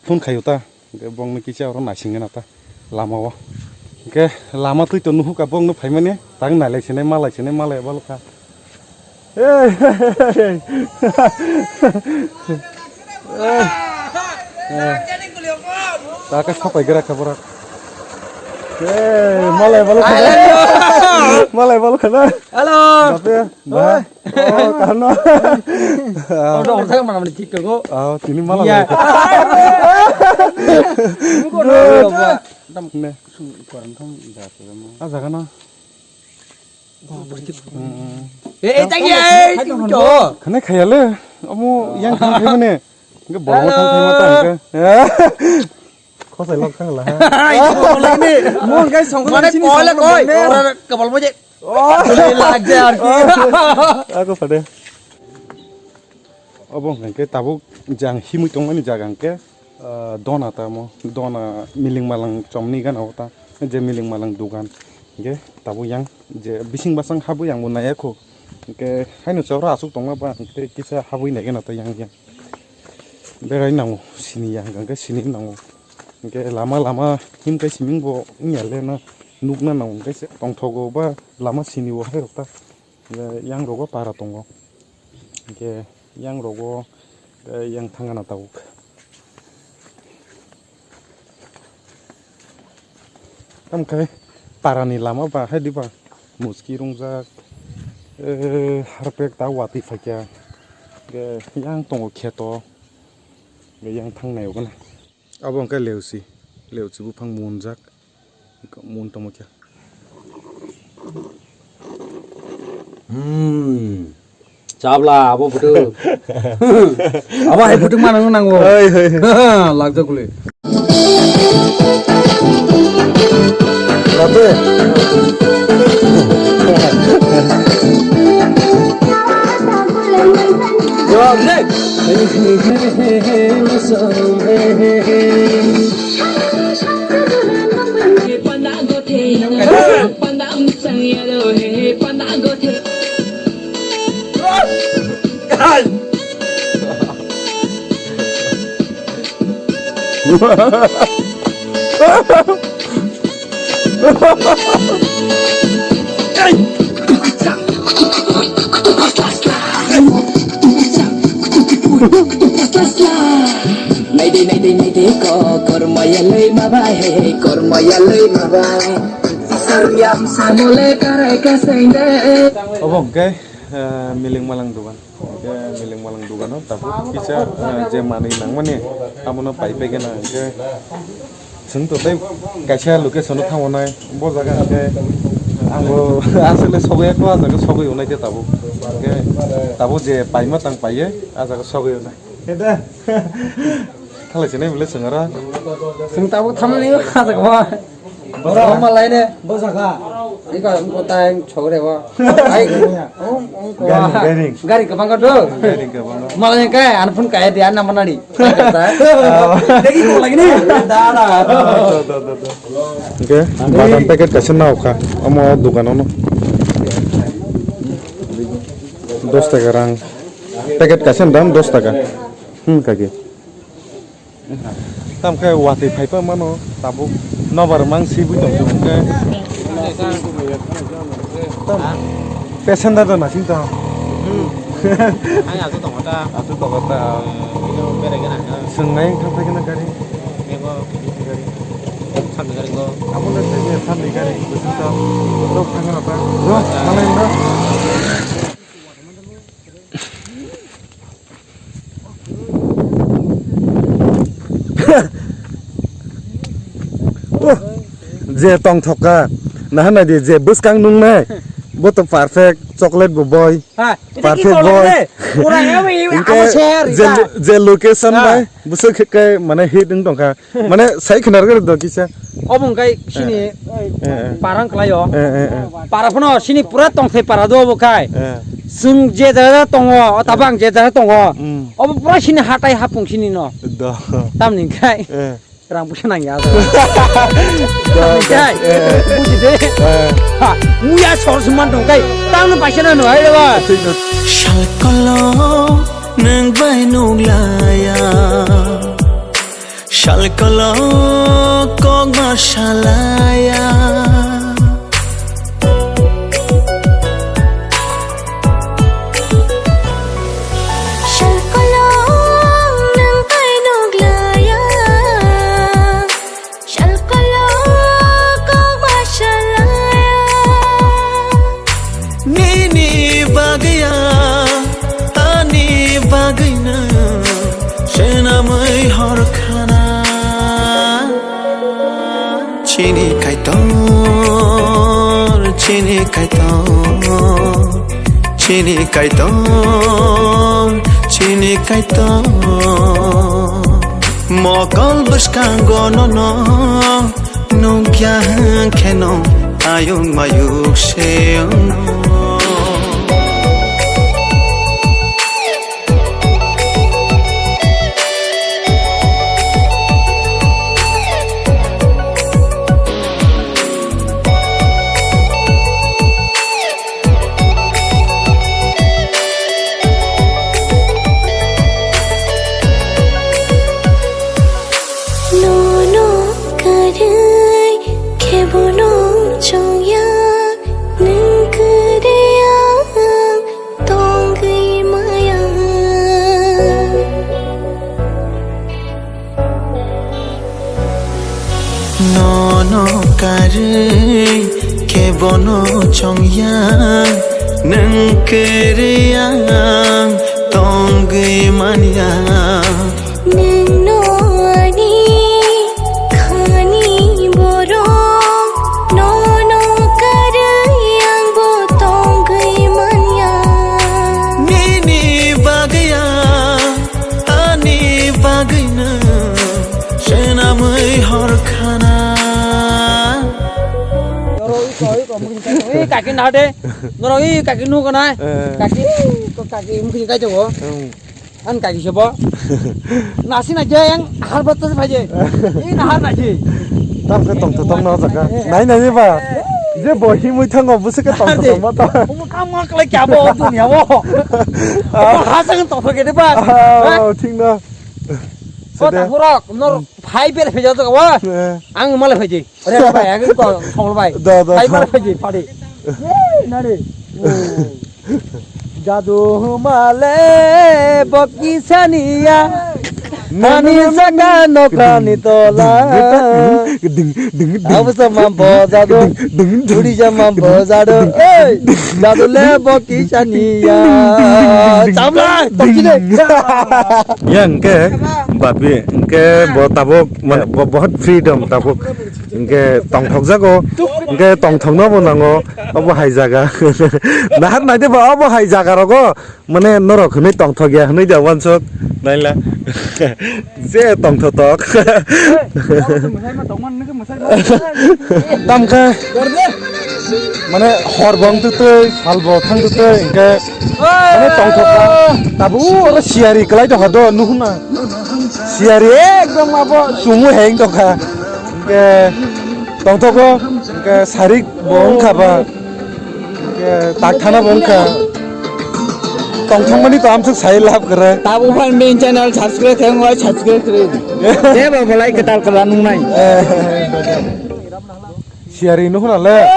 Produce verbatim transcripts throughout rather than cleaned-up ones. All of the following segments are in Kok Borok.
Phone khaio ta, hwnkhe bongni kisa oro naisingna ta lama o. Hwnkhe lama twi to nuhukha bongno phaimani, tang nailai sinai, malai sinai, malai balo kha. Ei, ei, ei, ei. Eh. Ta khe sopai gra kha borak. Ei, malai balo kha. Malai balo kha na. Hello. Bape, ba. Oh, kaham no? Oh, dong, saya mana mana TikTok ko. Oh, tini malam. Iya. Lagi. Bukan dong, ya, Pak. Ne. Kurang kan, enggak, kurang. Ah, jangan, ah. Hmm. Eh, eh, tadi, eh, TikTok. Kena khayale, kamu yang kan kayak mana? Enggak bolong kan kayak mata enggak. Ya. Khosai lok thang la. Ai, mo lagni. Mo guys, song mane sini koi la song koi. Ora kabal mo je. Oh. Lagde ar ki. Aku pada. Obo hwnkhe tabuk jang himwi tongmani jaga hwnkhe, ah, dona tamo, dona miling malang chomni gana o ta, je miling malang dogan hwnkhe tabuk yang je bising basang habwi ang bo naiya kho hwnkhe haino chokra aswk tongma ba hwnkhe kisa habwi naigana ta yang yang. Berai nango, sini ya, hwnkhe sini nango. Hwnkhe lama lama himkhe siming bo wngya le na nukna nango, hwnkhe se tongthogo ba lama sini bo hai rok ta. Hwnkhe yang rogo para tongo. Hwnkhe yang rogo, eh, yang thangana tabuk. Tamkhe parani lama ba hai diba muski rungjak, eh, harpek ta watwi phaikha. Hwnkhe yang tongo kheto, hwnkhe yang thangnaio gana. Abo hwnkhe leusi, leusi buphang munjak, mun tongmo khe. Hmm. Chabla abo bwtwk. Abo hai bwtwk manang nango. Oi, oi. Lakjak guli. Rabe. Jawab de. Naidi, naidi, naidi, ko, kormaya lei mabai, he, he, kormaya lei mabai. Saryam samole karai kasende. Obo hwnkhe, eh, miling malang dogan. Hwnkhe miling malang dogano tabuk kisa, eh, je manwi nangmani abono pai paigana hwnkhe chwng to tei kaisa location o thangonai bo jaga hwnkhe angbo aswkle sogwi ekho ah jaga sogwi onai khe tabuk hwnkhe tabuk je paima tang paiye ah jaga sogwi onai. Thalai sinai bwle chwng aro. Chwng tabuk thamani ha jaga o. Borok ma lai ne. Bo sakha. Iko iko tai chogre bo. Ai. Gari, gari. Gari kwbang kha do. Gari kwbang kha. Malai kai an phone kai dia na manani. Degi ko lagi ni. Da da. Oke, badam packet kaisa nao kha. Omo dogan ono. Dos taka rang. Packet kaisa dam dos taka. Hmm, kaki. Tamkhe watwi phaipa mano tabuk nobar mang sibui tong tong khe. Tam passenger da nasing tong. Hmm. Ang ato tongo ta. Ato tongo ta. Ino berai gana. Swngnai thang phai gana gari. Ebo gari. Samni gari go. Amo le thai samni gari. Bwswk ta. Rok thang gana ta. Rok manai no. Oh, je tongthok kha, naha nai di, je bwskang nungnai, bo to perfect, chocolate bo boy, ha, perfect boy. Hinkhe je lo-, je location bai, bwswk khe, khe, mane, hit wng tongkha. Mane, sai khna rwgwi rwdo kisa. Obo hwnkhe sini, eh, eh, parang khlaio. Eh, eh, eh. Para phano sini pura tongthai para do obo khai. Eh. Chwng je jaga tongo, o tabang je jaga tongo. Mm. Obo pura sini hatai hapung sini no. Do. Tamni khai. Eh. Rang puisa nang ya. Jai. Buji de. Ha, muya sor suman dong kai. Tang no paisa na no ai ba. Salkolo nang bai nuglaya. Salkolo kok ma salaya. Salkolong nang bai nuglaya. Salkolong kok ma salaya. Nini bagwi ang, ani bagwi nwng, swnamwi hor khana. Chini Kaitor, chini Kaitor, chini Kaitor, chini Kaitor. Mokol bwskango nono nukya hwnkhe no ayuk mayuk se wngno. Nono kwrwi khebono chongya, nwng kwrwi ang tongwi maya. Nono kwrwi khebono chongya, nwng kwrwi ang tongwi manya. Nwngno ani khani borok, nono kwrwi angbo tongwi manya. Nini bagwi ang, ani bagwi nwng, swnamwi hor khana. Ei, kaki na de. Norok ei kaki nugo na. Eh. Kaki, kaki mukhi kai jago. Hmm. An kaki sebo. Nasi na je yang har batas phaje. Ei na har na je. Tam ke tong tong na jaka. Nai nai ba. Je bo hi mui thango busu ke tong tong ma ta. Omo kam ma kala kya bo dunia bo. Ha sang tong tong ke de ba. Ah, thik na. Ko ta hurok nor phai ber phaje to ba. Eh. Ang male phaje. Ore bai, ang ko thong bai. Da, da. Phai ber phaje phade. Ei na re. Jadu humale bokisaniya. Nani saka nokrani tola. Ding, ding, ding. Abu sa mambo jadu. Ding, ding, ding. Uri ja mambo jadu. Ei, jadu le bokisaniya. Chamla, tokile. Yang ke, babi, ke bo tabuk, mane, bo, bohot freedom tabuk. Hingke tongthokjago, hingke tongthokno bo nango, obo hai jaga. Nahar naide ba obo hai jaga rogo, mane norok hinui tongthok ya hinui da wansuk, naila. Je tongthotok. Tamkhe, mane hor bo wng twi twi, sal bo thang twi twi, hingke mane tongthokha. Tabuk oro siyari kwlai tongkha do, nuhuna. Siyari ekdom abo chumui hai wng tongkha. Hingke tongthogo, hingke sarik bo wngkha ba, hingke takthana bo wngkha. Tongthokmani to amsuk sai lab kwrwi. Tabuk phan bini channel subscribe khe wngwi subscribe kwrwi. Tei bo belai kwtal kwtal nungnai. Eh. Siyari nuhuna le.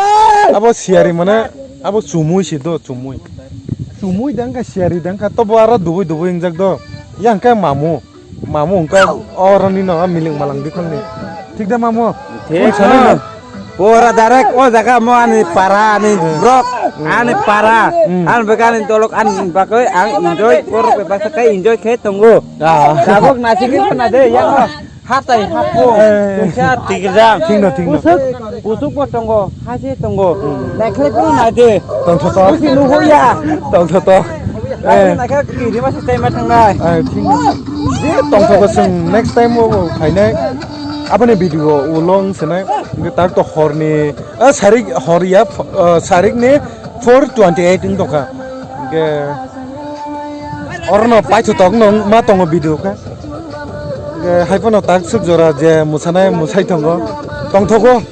Abo siyari mane abo chumui si do, chumui. Chumui dangkha siyari dangkha tobo aro dubui dubui wngjak do. Yang khe mamu. Mamu wngkha oroni no milik malang bikhongni. Thik da mamu? Thik. Pura direct o jaga mo ani para, ani brok, ani para, ani bagani tolok, ani bagwi ang enjoy, borok bai baksa khe enjoy khe tongo. Ah. Tabuk naisingwi khna de, yang hatai hapo, eh, tungsa tigirjang. Thik no, thik no. Usuk, usuk bo tongo, hasi tongo. Naikhlai phano nai de. Tongthotok. Usi nuhuya. Tongthotok. Naikhe, eh, naikhe kiri masa time ma thangnai. Eh, thik no. Je tongthogo chwng next time o phainai. Aboni video ulo wng sinai. Hingke tak to horni, eh, sarik hor ya, eh, sarik ni four twenty eight wng tongkha. Hingke orono paithotok no ma tongo video khe. Eh, hai phano tak suk jora je mwsanai mwsai tongo, tongthogo.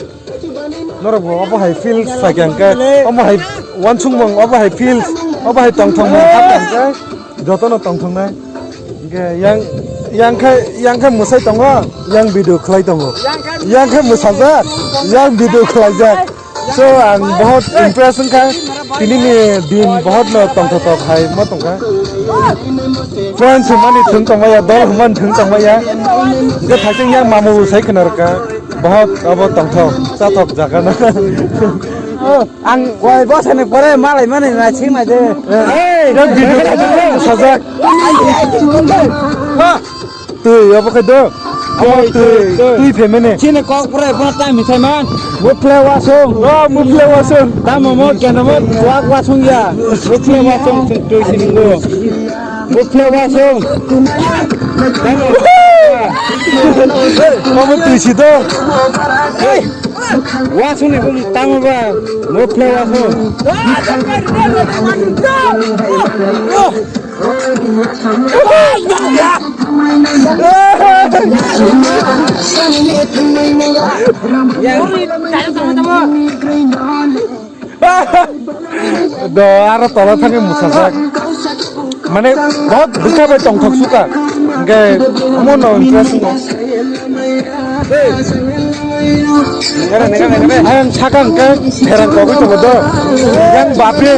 Norok bo obo hai feels sakya hwnkhe, omo hai wansukmung, obo hai feels, obo hai tongthokmung sakya hwnkhe jotono tongthoknai. Hwnkhe yang, yang khe, yang khe mwsai tongo, yang video khlai tongo. Yang khe mwsajak, yang video khlaijak. So, ang bahut impress wngkha. Tini ni din bahut no tongthok hai ma tongkha. Friends hwnmani thwng tongmaya, dol hwnmani thwng tongmaya. Hwnkhe thaising yang mamu sai khna rwkha. Bahut abo tongthok, chathok jaga no. Oh, ang wai bosani pore malai mani na sing nai de. Hey, yang video khlaijak, sajak. Twi, obo khe do. Obo twi, twi, twi. Twi phaimani. Chini kok pura, pura time hisai man. Bo phle wasung. Oh, bo phle wasung. Tamo mo, keno mo, wak wasung ya. Bo phle wasung, twi sini go. Bo phle wasung. Tamo. Obo twi si do. Hey. Wasung ni bo tamo ba. Bo phle wasung. Do aro tola thangwi mwsajak. Mane, bahut bwkha bai tongthok suka. Hwnkhe, omo no interest no. Ayang saka hwnkhe pherang kogwi tongo do. Yang bapre,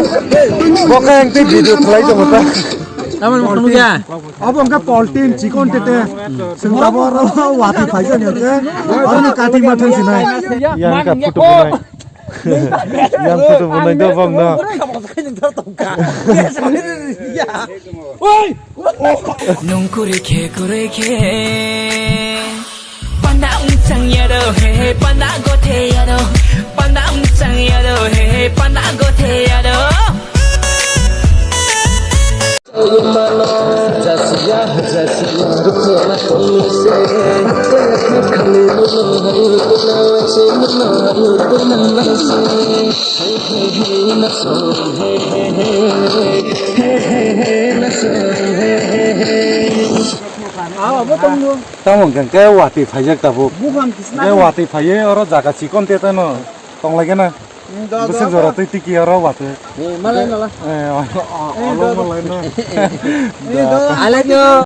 bo khe yang tei video khlai tongo ta. Tamoni mukhunuya. Obo hwnkhe poltin chikon tete. Sengtabo oro wati phaisa ni hwnkhe. Oro ni kati ma thang sinai. Yang ka photo bunai. Yang photo bunai do bang no. Oi! Nung kuri khe kuri khe. Panda ungsang yaro he, panda gothe yaro. Panda ungsang yaro he, panda gothe yaro. Tamo hwnkhe watwi phaijak tabuk. Buphang kisna. Watwi phaiwi oro jaga chikon tete no tonglaikhe na. Bwswk jora twi tiki oro watwi. Eh, malai, malai. Eh, o, o, o, malai no. I like you.